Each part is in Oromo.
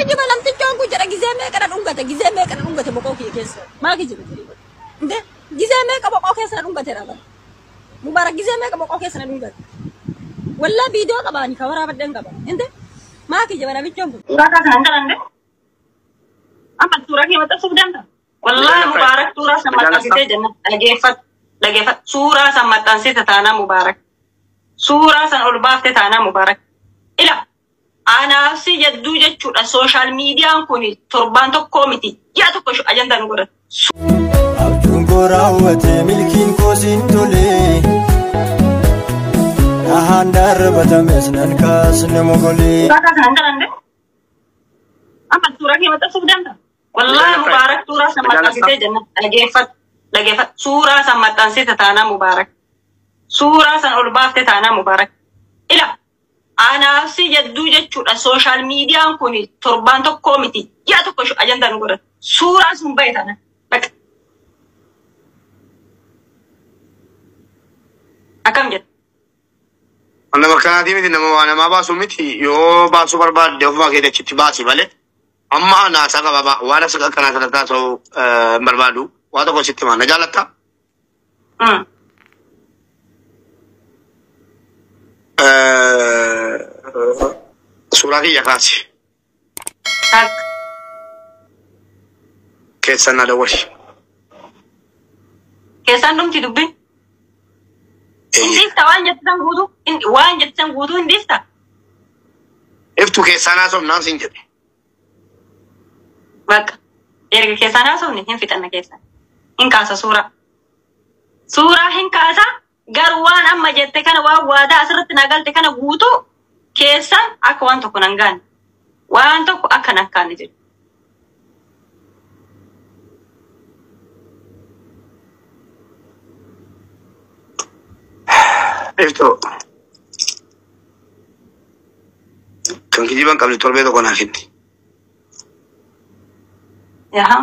Kijiba namtichoon kun jedha gizee meeqa na dhungate gizee meeqa na dhungate boqoo kiyya keessa. Maa kijiba jedhe. Inde gizee meeqa boqoo keessa na dhungate raba. Mubarak gizee meeqa boqoo keessa na dhungate. Wallaa viidiyoo qabaani ka waraabadheen qaba. Inde maa kijiba namichoon kun. Suuraa kaasan hin galan de. Amma suuraa kee maxxansuuf deemta. Wallaahi Mubaarak suuraa san maxxansitee jenna. Dhageeffadhu. Dhageeffadhu. Suuraa san maxxansite taanaa Mubaarak. Suuraa san ol baafte taanaa Mubaarak. Ila anaafsi jedduu jechuudha. Sooshaal miidiyaan kun torbaan tokkoo miti. Ji'a tokko ajandaa nu godhata. Abjuun koo raawwate milkiin koo siin tole. Dhahaan darbatames nan kaasne mogolee. Suuraa kaasan hin galan de. Amma suuraa kee maxxansuuf deemta. Wallaahi Mubaarak suuraa san maxxansitee jenna. Dhageeffadhu. Dhageeffadhu. Suuraa san maxxansite taanaa Mubaarak. Suuraa san ol baafte taanaa Mubaarak. Ila anaafsi jedduu jechuudha. Sooshaal miidiyaan kun torbaan tokkoo miti. Ji'a tokko ajandaa nu godhata. Suuraan sun bahe taanaan. Baqa. Akkam jedha? Nama akkanaatii miti nama waa namaa baasu miti yoo baasuu barbaadde ofuma kee achitti baasi malee amma naasaa qaba waan as akkanaa sana taasisuu hin barbaadu waa tokko sitti himaa na jaalattaa? Suuraa kiyya kaasi. Takka. Keessan na dawwali. Keessaan dhumti dubbiin. Hin dhiifta waan jettan guutuu waan jettan guutuu hin dhiifta. Iftu keessaan haasofnaan siin jedhe. Bakka erga keessaan haasofne hin fixanna keessaan. Hin kaasa suuraa. Suuraa hin kaasa garuu waan amma jette kana waan waadaa asirratti na galte kana guutuu keessaan akka waan tokko nan gaane. Waan tokko akka nan kaane jedhu. Iftu kan kijiban qabne torbee tokko naa kenni. Yaha.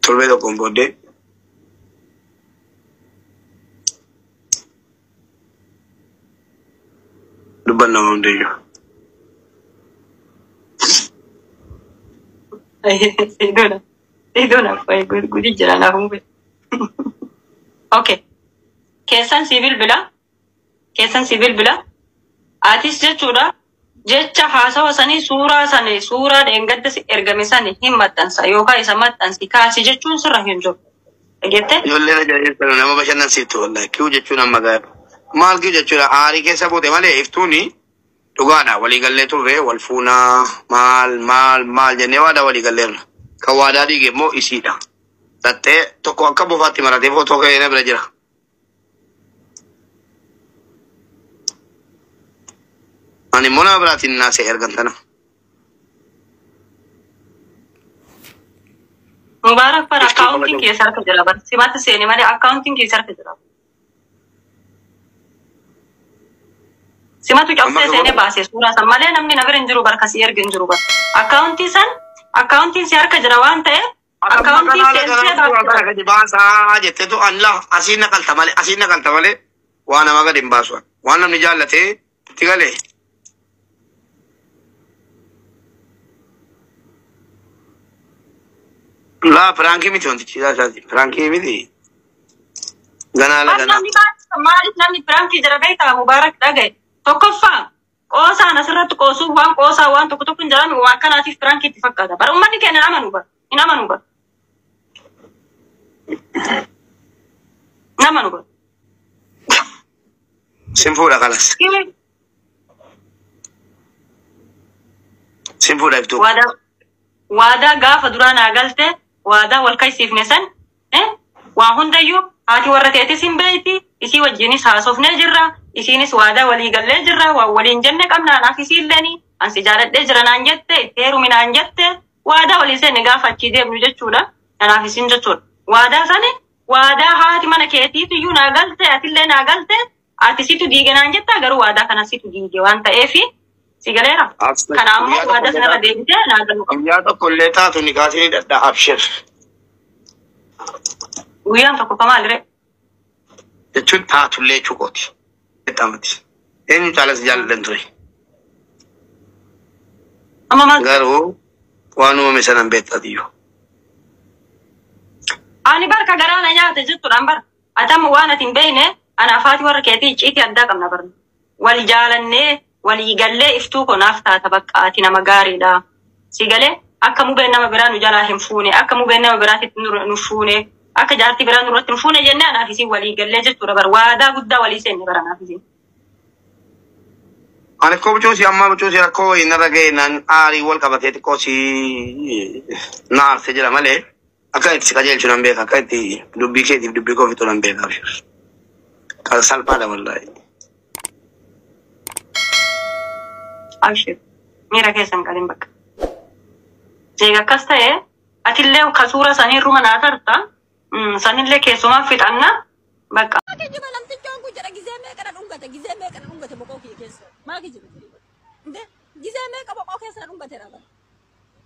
Torbee tokkoon booddee dubbanna waan hundayyuu. Siidona. Siidona. Gudi jira naaf mube. Okay. Keessan si bilbila. Keessan si bilbila. Atis jechuudha. Jecha haasawa sanii suuraa sanii suuraa dheengadda si ergame sanii hin maxxansa yookaan isa maxxansi kaasi jechuun sirra hin jiru. Dhageette? Ijoolleen ajaa'ibsiisan nama bashannansiiftu wallahi. Kiyyuu jechuun amma gaariidha. Maal kiyyuu jechuudha aarii keessa buute malee iftuuni dhugaadha walii gallee turre wal fuunaa maal maal maal jennee waadaa walii galleerra. Kan waadaa diige immoo isiidha. Dhattee tokko akka bofaatti maratee footoo ka'ee na bira jira. Ani immoo nama biraatiin naasee ergan tana. Mubaarak fara Iftuu akkaawuntiin kabajamu. keessa harka jira bar. Simatti seeni malee akkaawuntiin keessa harka jira. Simatu Amma cabsee kan seenee godhu baasee suuraa san malee namni na bira hin jiru bar kasii erga hin jiru bar. Akkaawuntii san akkaawuntiin si harka jira waan ta'eef Akka akkaawuntii kanaa seensee kanaa suuraa baasee kana gadi baasaa jetteetu Allah asiin naqalta malee asiin naqalta malee waa nama gadi hin baasu. Waan namni jaallatee itti galee. Laa piraankii miti wantichi isaati. Piraankii miti. Ganaa la Maal ganaa. namni maaliif namni piraankii jira beektaa Mubaarak dhagaye. Tokkoffaa qoosaan asirratti qoosuuf waan qoosaa waan tokko tokko hin jedhame waan akkanaatiif piraankii itti fakkaata. Bara uummanni keenya hin amanu bara. Hin amanu bara. Hin amanu bara. Sin fuudha kalas. Sin fuudha iftuu. Waadaa waadaa gaafa duraa naa galte waadaa wal kaisiifne san waa hundayyuu haati warra teetis hin beeyti isii wajjinis haasofnee jirra isiinis waadaa walii gallee jirra waan waliin jenne qabna anaaf isiilleeni ansi jaaladhee jira naan jette itti heerumi naan jette waadaa walii seenne gaafa achii deemnu jechuudha anaaf isin jechuudha waadaa sani waadaa haati mana keetiitu iyyuu naa galte atillee naa galte ati situ diige naan jetta garuu waadaa kana situ diige waan ta'eefi si galeera. Kana ammoo Guyyaa tokko waadaa sanarra illee deebitee naa galuu qabda. guyyaa tokko illee taatu ni kaasini dhadhaa abshir. Guyyaan tokko kamaal ree? Jechuun taatullee jechuu kooti. Jedhamati. Eenyu caalas jaalladhan ture. Amma maal? Garuu waan uumame sanan beektaatiyyuu. Ani barka garaa na nyaate jechuudhaan bara. Ati amma waan ati hin beekne anaaf haati warra keetii icciitii addaa qabna barna. Wal jaalannee walii gallee iftuu konaaf taata bakka ati nama gaariidha. Si galee akka mubeen nama biraa nu jalaa hin fuune akka mubeen nama biraatitti nu fuune akka jaartii biraa nurratti hin fuune jennee anaaf isiin walii gallee jechuudha bara waadaa guddaa walii seenne bara anaaf isiin. Ani koo bichuu si amma bichuu si rakkoo wayii narra ga'e naan aarii wal qabatee xiqqoo si na aarse jira malee akka itti si qajeelchu nan beeka akka itti dubbii keetiif dubbii koo fixu nan beeka abshir. Kan salphaadha wallaahi. Abshir miira keessan qalin bakka. Egaa akkas ta'e atillee ka suura sanii ruma naa tarta sanillee keessumaa fixanna bakka. Maa kijiba namtichoon kun jedha gizee meeqa na dhungate gizee meeqa na dhungate boqoo kiyya keessa. Maa kijiba jedhe. Gizee meeqa boqoo keessa na dhungate raba.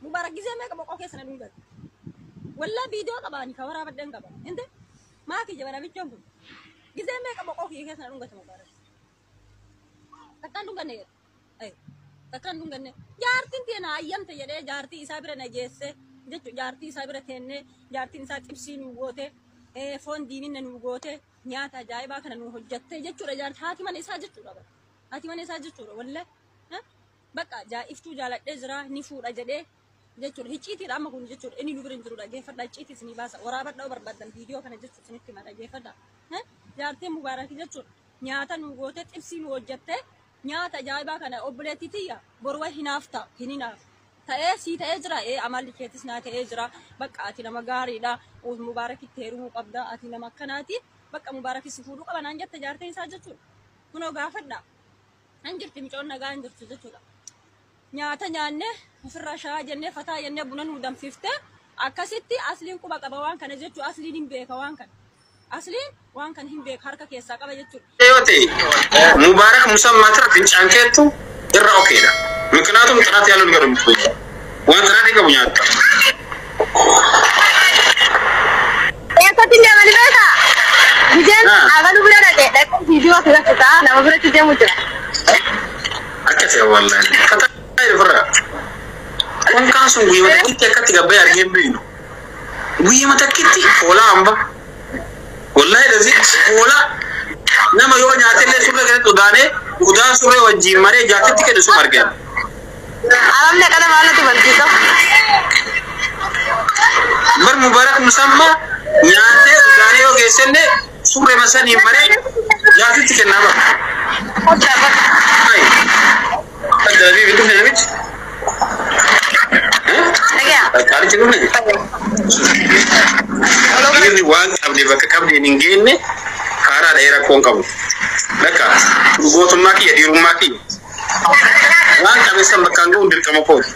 Mubaarak gizee meeqa boqoo keessa na dhungate. Wallaa viidiyoo qabaani ka waraabadheen qaba. Inde maa kijiba namichoon kun. Gizee meeqa boqoo kiyya keessa na dhungate Mubaarak. Takkaan dhunganne jedha. Takkaan dhunganne. Jaartiin tee na ayyamte jedhee jaartii isaa bira na geesse jechuudha. Jaartii isaa bira teennee jaartiin isaa xibsii nu goote foon diimina nu goote nyaata ajaa'ibaa kana nu hojjatte jechuudha. Jaartii haati mana isaa jechuudha. Haati mana isaa jechuudha. Wallee bakka jaa'iftuu jaaladhee jira ni fuudha jedhee jechuudha. Hicciitiidha amma kun jechuudha. Inni nu bira hin jiru dhaggeeffadha. Hicciitii isinii baasa. Waraabadha barbaadan viidiyoo kana jechuudha isinitti hima dhaggeeffadha. Jaartiin Mubaarakii jechuudha. Nyaata nu goote xibsii nu hojjatte nyaata ajaa'ibaa kana obboleettii tiyya borwa hinaaf ta'a hin hinaaf. Ta'ee sii ta'ee jira amalli keetis naa ta'ee jira bakka ati nama gaariidha Mubaarakitti heerumuu qabda ati nama akkanaati bakka Mubaarakis si fuudhuu qaba naan jette jaartiin isaa jechuudha. Kunoo gaafadha. Hin jirti micoon nagaa hin jirtu jechuudha. Nyaata nyaanne ofirraa shaa'aa jennee fataa jennee buna nu danfifte akkasitti asliin quba qaba waan kana jechuudha asliin hin beeka waan kana. Asliin waan kana hin beeka harka keessaa qaba jechuudha. Yoo ta'e Mubaarak Musammaa tira fincaan keettu irra okeedha. ምክንያቱም ጥራት ያለው ነገር ነው የምትበይው። waan ጥራት qabu nyaatta. Eessatti hin deemani beekaa? Gijeen abaluu bira dhaqee dhaqee viidiyoo asirratti ta'a nama biratti deemu jira. Akka ta'e wallaahi. Fataa ofirraa. Konkaan sun guyyuma takkitti akkatti gabbee argee hin beeknu. Guyyuma takkitti hoolaa hamba. Wallaahi lazi hoolaa nama yoo nyaatellee surree keessatti udaanee udaan surree wajjin maree jaartitti kennu sun argee. Alamni akkana maal natti barsiisa? Bar Mubaarak Musammaa nyaatee udaanee yoo geessenne surree masanii maree jaartitti kennaa bara. Ajaa'ibi dhufne namichi. Qaalichi dhufne. Dhiirri waan qabne bakka qabneen hin geenne haaraa dha'ee rakkoo hin qabu. Lakka gootummaa kiyya dhiirummaa kiyya waan qabeessan bakka hin ga'uun dirqama kooti.